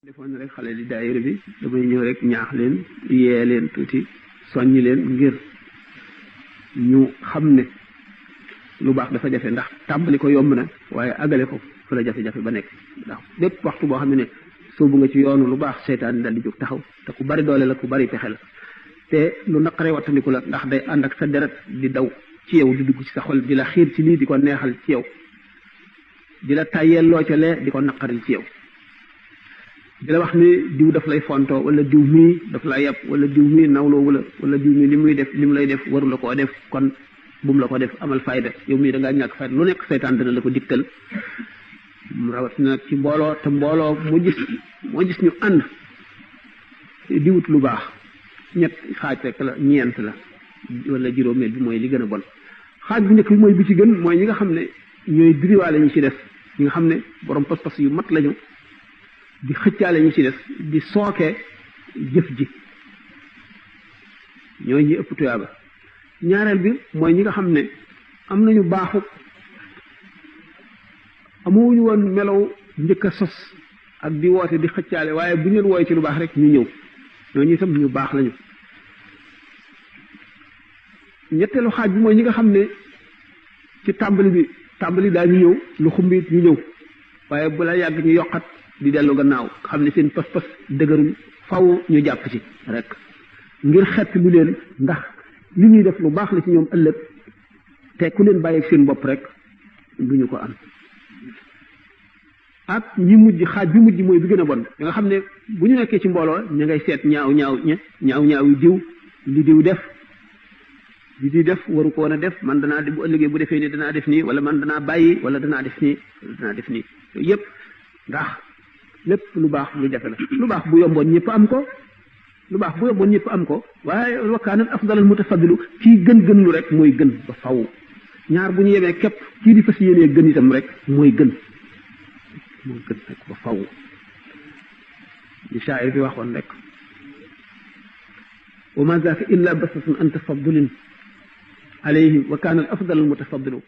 defoon rek xale di daayira bi damay ñëw rek ñaax leen yee leen tuuti soññi leen ngir ñu xam ne lu baax dafa jafe ndax tàmbali ko yomb na waaye àggale ko fa la jafe-jafe ba nekk ndax bépp waxtu boo xam ne soobu nga ci yoonu lu baax seytaan dal di jóg taxaw te ku bari doole la ku bari pexe la te lu naqaree wattandiku la ndax day ànd ak sa deret di daw ci yow di dugg ci sa xol di la xiir ci lii di ko neexal ci yow di la tàyyeel loo ca lee di ko naqaril ci yow di la wax ni diw daf lay fonto wala diw mii daf la yàpp wala diw mii nawloo wala diw mii li muy def li mu lay def waru la koo def kon bu mu la ko def amal fayda yow mii da ngaa ñàkk fayda lu nekk seytaan dana la ko dikkal rawatina ci mbooloo te mbooloo moo gis ñu ànd di wut lu baax ñett xaaj rek la ñeent la wala juróomeel bi mooy li gën a bon xaaj bu njëkk bi mooy bi ci gën mooy ñi nga xam ne ñooy diriwaale ñi ci def ñi nga xam ne borom pas-pas yu mat lañu di xëccaale ñi ci def di sooke jëf ji ñooy ñi ëpp tuyaaba ñaareel bi mooy ñi nga xam ne am nañu baaxu amuñu woon melaw njëkk a sos ak di woote di xëccaale waaye bu ñu leen wooye ci lu baax rek ñu ñëw ñooñu itam ñu baax lañu ñetteelu xaaj bi mooy ñi nga xam ne ci tàmbali daal ñu ñëw lu xumbit ñu ñëw waaye bu la yàgg ñu yokkat di dellu gannaaw xam ne seen pas-pas dëgërul faw ñu jàpp ci rek ngir xett lu leen ndax li ñuy def lu baax la ci ñoom ëllëg te ku leen bàyyi seen bopp rek duñu ko am ak ñi mujj xaaj bi mujj mooy bi gën a bon nga xam ne bu ñu nekkee ci mbooloo ñu ngay seet ñaaw yu diw li diw def li di def waru ko woon a def man danaa bu ëllëgee bu defee nii danaa def nii wala man danaa bàyyi wala danaa def nii yooyu yëpp ndax lépp lu baax lu jafe la lu baax bu yomboon ñëpp am ko waaye wa kaana afdalul mutafaddilu kii gën lu rek mooy gën ba faw ñaar bu ñu yemee képp kii di fas yéenee gën itam rek mooy gën rek ba faw li shaa'ir bi waxoon rek wa ma zaaka illa basatun an tafaddulin alayhi wa kaana al afdalul mutafaddilu